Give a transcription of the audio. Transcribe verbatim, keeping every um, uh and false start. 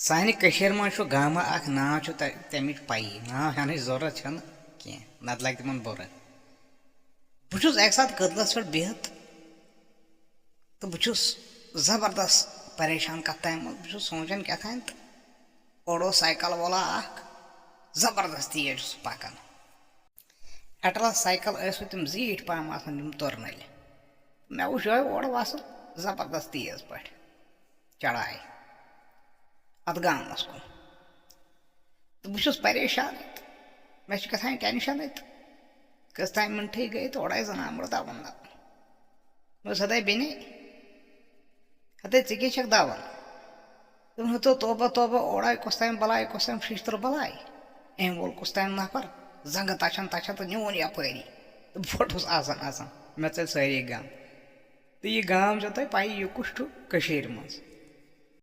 سانہِ کٔشیٖرِ منٛز چھُ گامہٕ اکھ، ناو چھُ تَ-، تَمِچ پَیی، ناو ہٮ۪نٕچ ضروٗرت چھَنہٕ کینٛہہ، نَتہٕ لَگہِ تِمَن بُرٕ۔ بہٕ چھُس اَکہِ ساتہٕ کٔدلَس پٮ۪ٹھ بِہِتھ تہٕ بہٕ چھُس زبردست پریشان کَتھ تام منٛز۔ بہٕ چھُس سونٛچان کیٛاہ تام تہٕ اورٕ اوس سایکل وولا اکھ، زبردست تیز چھُ سُہ پَکان۔ اَٹلَس سایکل ٲسۍ وۄنۍ تِم زیٖٹھۍ پَہَم آسان، تِم تُرنٔلۍ۔ مےٚ وُچھ یِہوٚے اورٕ وَسان زبردست تیز پٲٹھۍ چڑھاے اَتھ گامَس کُن۔ تہٕ بہٕ چھُس پریشانٕے تہٕ مےٚ چھُ گژھان ٹٮ۪نشَنٕے تہٕ کٔژ تام مِنٹٕے گٔے تہٕ اورٕ آیہِ زنان مٔڑ دَوَن دَوَن۔ مےٚ دوٚپُس، "ہَتَے بیٚنے، ہَتَے ژٕ کیٛاہ چھَکھ دَوان؟" دوٚپُن، "ہَتو توبہ توبہ، اورٕ آیہِ کۄس تام بَلاے، کۄس تام شِشتٕر بَلاے۔ أمۍ وول کۄس تام نفر، زنٛگہٕ تَچھَن تَچھَن تہٕ نیوٗن یَپٲری۔" تہٕ بہٕ پھوٚٹُس اَژان اَژان، مےٚ ژٔلۍ سٲری غم۔ تہٕ یہِ گام چھو تۄہہِ پَیی، یہِ کُس چھُ کٔشیٖرِ منٛز۔